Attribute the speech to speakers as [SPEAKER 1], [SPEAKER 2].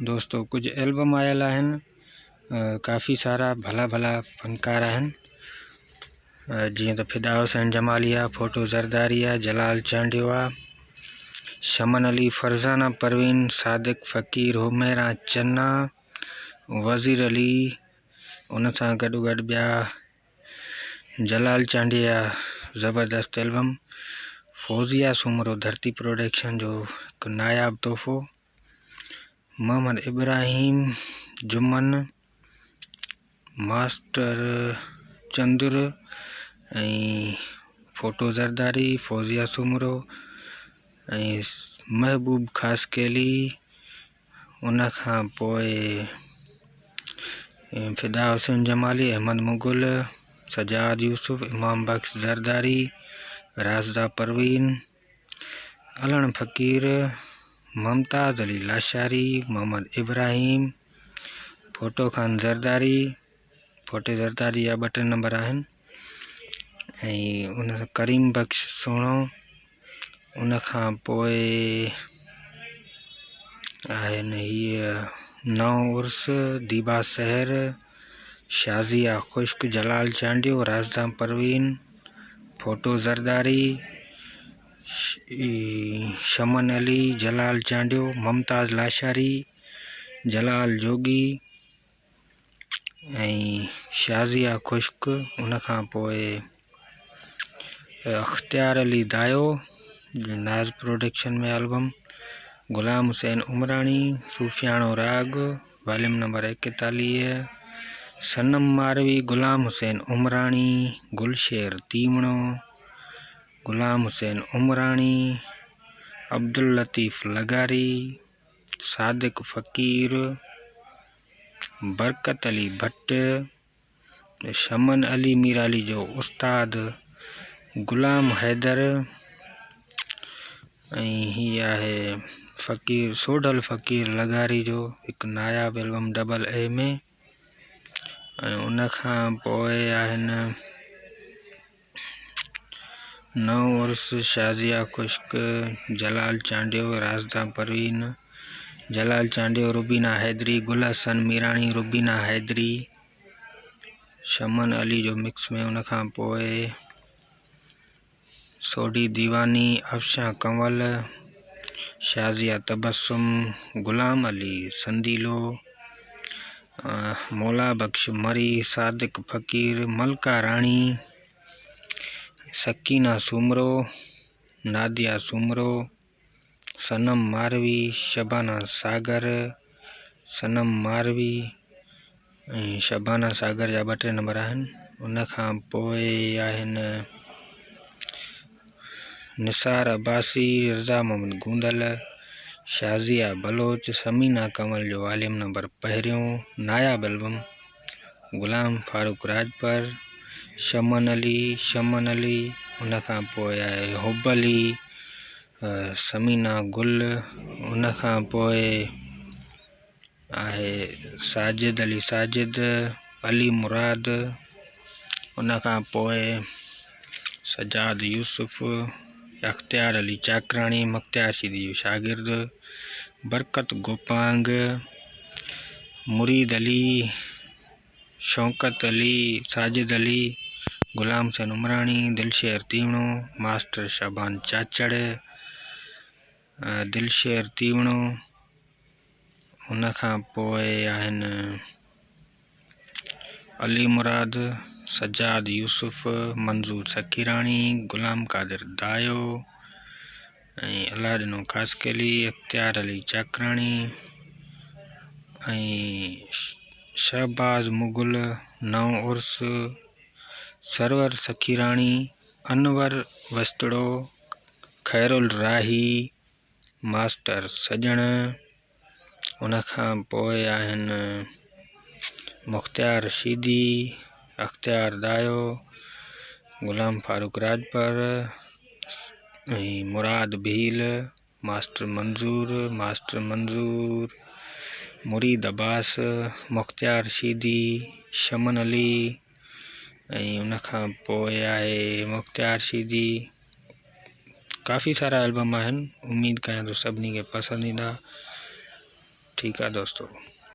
[SPEAKER 1] دوستو ڪجهه البم آيل آهن ڪافي سارا ڀلا ڀلا فنڪار آهن جيئن ته فدا حسين جمالي آ ڦوٽو زرداري آ جلال چانڊيو آ شمن علي فرزانه پروين صادق فقير حميرا چنا وزير علي ان سان گڏو گڏ ٻيا جلال چانڊيي جا زبردست البم فوزيه سومرو ڌرتي پروڊڪشن جو هڪ ناياب تحفو محمد ابراهيم جمن ماسٽر چندر ۽ ڦوٽو زرداري فوزيه سومرو ۽ محبوب خاصخيلي ان کان پوء فدا حسين جمالي، احمد مغل، سجاد يوسف، امام بخش زرداري، راشده پروين، علڻ فقير، ممتاز علي لاشاري، محمد ابراهيم، ڦوٽو خان زرداري، ڦوٽي زرداري جا ٻه ٽي نمبر آهن ۽ ان سان ڪريم بخش سهڻو ان کان پوء آهن هيء نئون عرس، ديبا سحر، شازيه خشڪ، جلال چانڊيو، رازدان پروين، ڦوٽو زرداري، شمن علي، جلال چانڊيو، ممتاز لاشاري، جلال جوڳي ۽ شازيه خشڪ ان کان پوء اختيار علي دايو ناز پروڊڪشن ۾ البم غلام حسين عمراڻي صوفياڻو راڳ واليوم نمبر ايڪيتاليهه صنم ماروي غلام حسين عمراڻي گلشير تيوڻو غلام حسين عمراڻي عبداللطيف لغاري صادق فقير برڪت علي ڀٽ شمن علي ميرالي جو استاد غلام حيدر ۽ هي آهي فقير سوڍل فقير لغاري جو هڪ ناياب البم ڊبل اي ۾ ۽ ان کان پوء آهن نئون عرس شازيه خشڪ جلال چانڊيو رازدان پروين جلال چانڊيو روبينا حيدري گل حسن ميراڻي روبينا حيدري شمن علي جو مڪس ۾ ان کان پوء سوڍي ديواني افشان ڪنول شازيه تبسم غلام علي سنديلو مولا بخش مري صادق فقير ملڪه راڻي سڪينه سومرو ناديه سومرو صنم ماروي شبانه ساگر صنم ماروي ۽ شبانه ساگر جا ٻه ٽي نمبر آهن ان کان پوء آهن نثار عباسي رضا محمد گوندل شازيه بلوچ ثمينه ڪنول جو واليوم نمبر پهريون ناياب البم غلام فاروق راڄپر شمن علي شمن علي ان کان پوء آهي حب علي ثمينه گل ان کان پوء آهي ساجد علي ساجد علي مراد ان کان پوء سجاد يوسف اختيار علي چاڪراڻي مختيار شيدي جو شاگرد برڪت گوپانگ مريد علي شوڪت علي ساجد علي غلام حسين عمراڻي دلشير تيوڻو ماسٽر شعبان چاچڙ دلشير تيوڻو ان کان پوء آهن علي مراد سجاد يوسف منظور سکيراڻي غلام قادر دايو ۽ الله ڏنو خاصخيلي اختيار علي چاڪراڻي ۽ شهباز مغل نئون عرس سرور سکيراڻي انور وسطڙو خيرالراهي ماسٽر سڄڻ ان کان پوء آهن مختيار شيدي اختيار دايو غلام فاروق راڄپر ۽ مراد ڀيل ماسٽر منظور ماسٽر منظور مريد عباس مختيار شيدي شمن علي ۽ ان کان پوء آهي مختيار شيدي ڪافي سارا البم آهن اميد ڪيان ٿو سڀني کي پسند ايندا. ٺيڪ آ دوستو.